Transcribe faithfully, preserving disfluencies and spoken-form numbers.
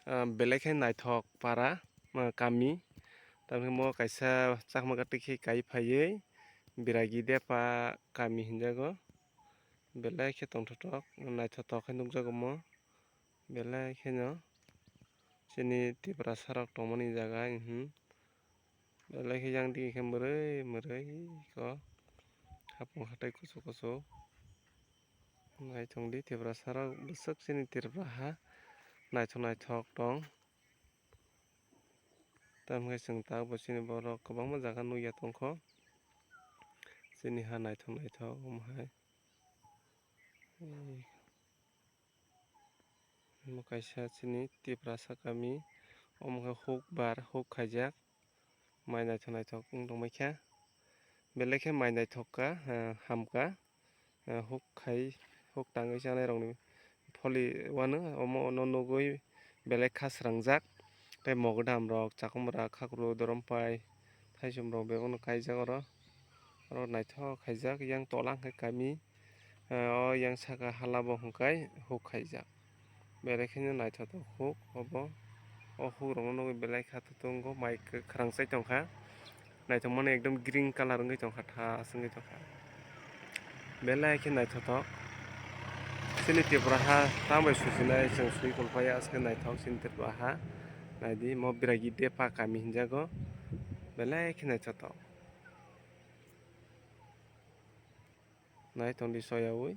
Ah, belai khe naithok para, ah, kami. Tamni mo kaisa chakma kwtwi khe kai phaiwi Biragi Depa kami hinjago. Belai khe tongthotok, naithotok khe nukjago mo. Belai kheno chini Tiprasa rok tongmani jaga, mhm. Belai khe yang digi khe mwrwi mwrwi kok hapung hatai kuchuk kuchuk. Naithok di Tiprasa rok bwswk chini Tripura ha naithok naithok tong. Tamkhe chwng tabuk bo chini borok kwbangma jaga nukya tongkho. Chini ha naithok naithok omo hai. Omo kaisa chini Tiprasa kami, omo khe huk bar huk khaijak, mai naithok naithok wng tongmai kha, belai khe mai naithok kha, ah, ham kha, ah, huk khai, huk tangwi chanai rokni pholi wano, omo ono nugwi belai kha srangjak, tei mogodam rok, chakwmwra, khakruk, dorom pai, thaichum rok bebakno kaijak oro, oro naithok khaijak, yang tola hwnkhe kami. O yang saka hala bo hwnkhe huk khaijak. Belai kheno naithotok huk obo. O huk rokno nugwi belai kha tongo, mai kwkhwrang sai tongkha. Naithok mani ekdom green colour wngwi tongkha, thas wngwi tongkha. Belai khe naithotok. Chini Tripura ha tambai sujinai chwng swi kolpai aswk naithok chini Tripura ha. Naidi mo Biragi Depa kami hinjago. Belai khe naithotok. Naithok di soyaui.